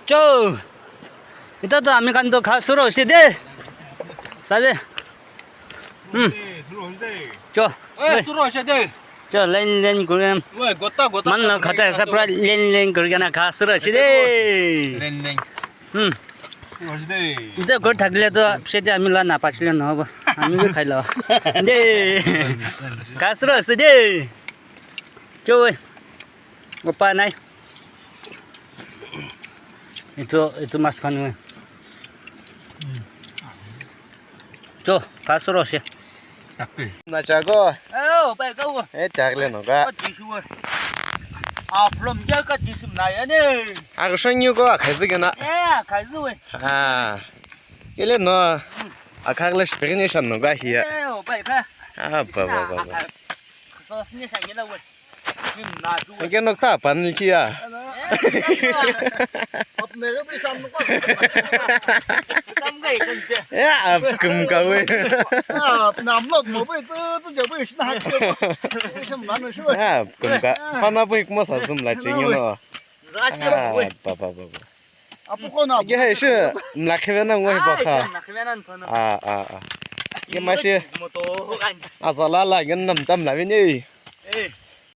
চ। এতিয়াতো আমি খানতো খা শুৰু হৈছে দেই, চাবি। চ। চ, লাইন লাইন কৰি মানুহ খাতে আছে, পুৰা লাইন লাইন কৰি কেনে খা শুৰু হৈছে দেই। এতিয়া ঘৰত থাকিলেতো পিছতে আমি লা নাপাছিলে নহ'ব, আমি খাই লওঁ দেই। খা শুৰু হৈছে দেই। চ ঐ, উপায় নাই। এইটো মাছখন ঐ। চ, খা শুৰু হৈছে। নাচাগো। 어, এই থাকলে নগা। 啊，不们这个就是那样的。阿个水牛个开始跟那。哎，开始喂。啊，这里喏，阿看了是别人上弄个戏。哎，我摆开。啊，不不不不。说是你上你了喂，你拿住。你给弄大盘去啊？哎，咁高位。啊，那么没被这这就被是那个，什么难是吧？啊，咁高，翻那不没啥子么来经验咯。啊，不不不不。啊，不可能。你还是唔来开饭那我也不好。啊啊啊！你买些，阿萨拉拉跟那么咱们那边呢？